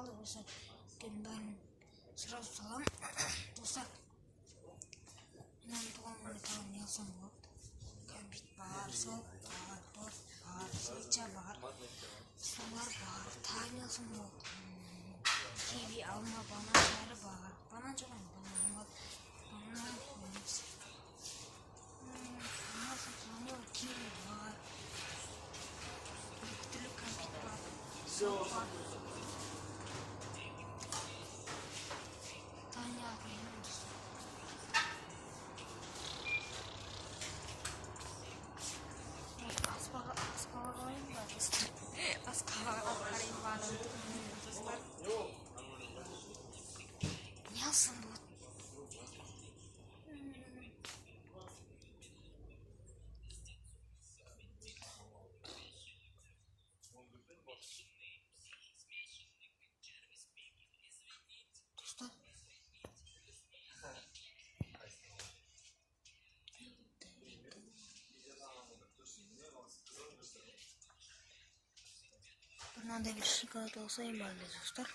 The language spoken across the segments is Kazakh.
қалды достар. Өйткені бәрін сразу саламын. Достар, мынаның туған күніне тағы не алсам болады? Кәмпит бар, сок бар, торт бар, свеча бар, сулар бар. Тағы не алсам болады? Киви, алма, банан бәрі бар. Банан жоқ енді, банан алмадым. Банан емес. Не алсам, не бар? Киви бар. Екі түрлі кәмпит бар. Сок бар. Тағы не алып білмеймін, достар. Аспаға қояйын ба, достар? Асқабаға қарайын ба, достар? Не алсам болады? Достар, мынандай бір шоколад алсайын ба әлде, достар?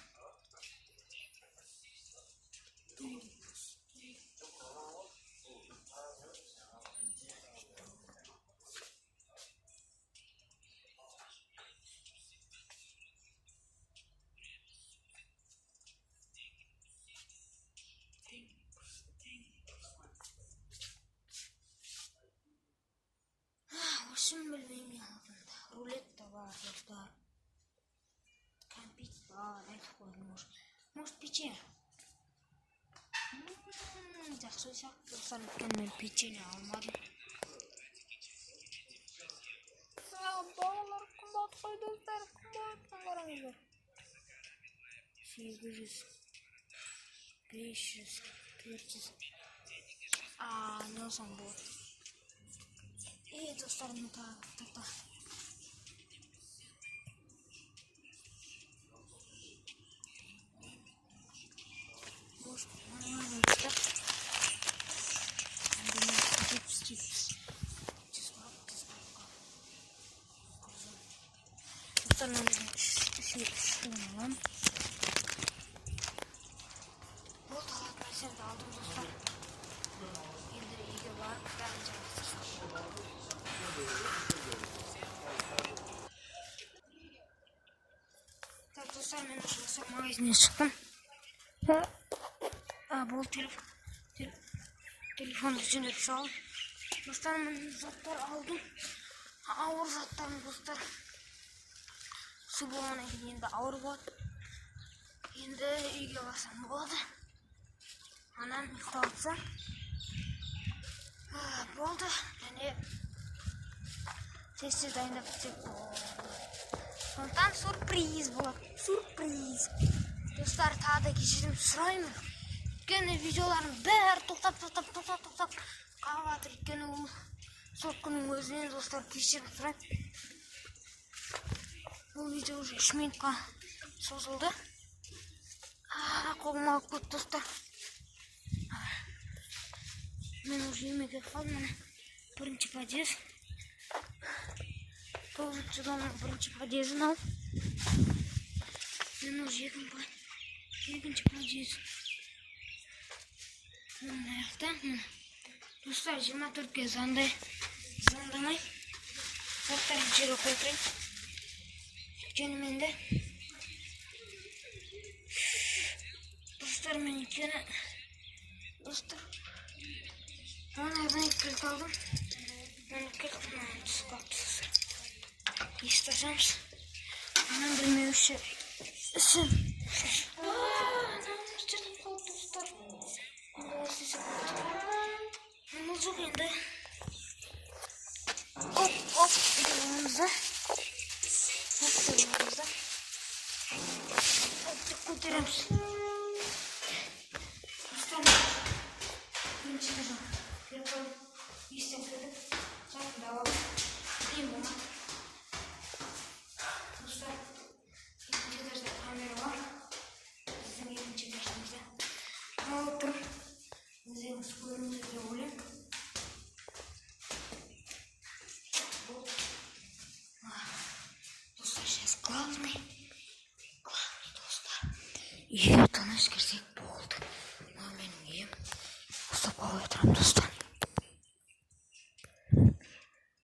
В общем, білмеймін не алатынымды. Рулет та бар, достар. Кәмпит бар, айтып қойдым уже. Может, печенье? Жақсы сияқты, достар, өйткені мен печенье алмадым. Балалар қымбат қой, достар, қымбат, қараңыздар. 800, 500, 400. Не алсам болады? Ей, достар, ну так, так, так. Может, нормально, достар. 70, 70. 140, 140. Достар, мен үшеуін аламын. Болды, алатын нәрсемді алдым, достар. Енді үйге барып бәрін жайғастырсам. Так, достар, мен уже осы магазиннен шықтым. Болды, телефонды жөндеп салдым. Достар, мен заттар алдым. Ауыр заттарым, достар. Су болғаннан кейін енді ауыр болады. Енді үйге барсам болады. Анам ұйықтап жатса. Болды. Және тез-тез дайындап бітсек болады. Сондықтан сюрприз болады. Сюрприз. Достар, тағы да кешірім сұраймын. Өйткені видеоларым бәрі тоқтап, тоқтап, тоқтап, тоқтап қалып жатыр. Өйткені ол сотканың өзінен, достар, кешірім сұраймын. Бұл видео уже 3 минутқа созылды. Қолым алып кетті, достар. Мен уже үйіме келіп қалдым. Міне бірінші подъезд. 9-шы домның бірінші подъезі мынау. Мен уже екінші подъезд. Мына жақта, міне. Достар, 24-ке звондамай. Заттарымды жерге қоя тұрайын. Өйткені менде достар, мен өйткені достар, оңайдан кілт алдым. Міне кілт мынаны түсіп қалыпты, достар. Есікті ашамыз. Анам білмеуші ісім. Анам жыртып қалыпты, достар. Енді қалай істесек болады? Амал жоқ енді. Оп, оп, деп аламыз да. Оп, деп аламыз да. Оп, деп көтереміз. Достар, бірінші этажға кіріп қойдым. Есіктен кірдік. Затымды алып, қиын болмады. Достар, екінші этажда камера бар. Біздің екінші этажымызда. Алып тұр. Өздеріңіз көрдіңіздер деп ойлаймын. Болды. Достар, сейчас главный, главный, достар. Үйге тыныш кірсек болды. Мынау менің үйім. Ұстап қойып отырамын, достар.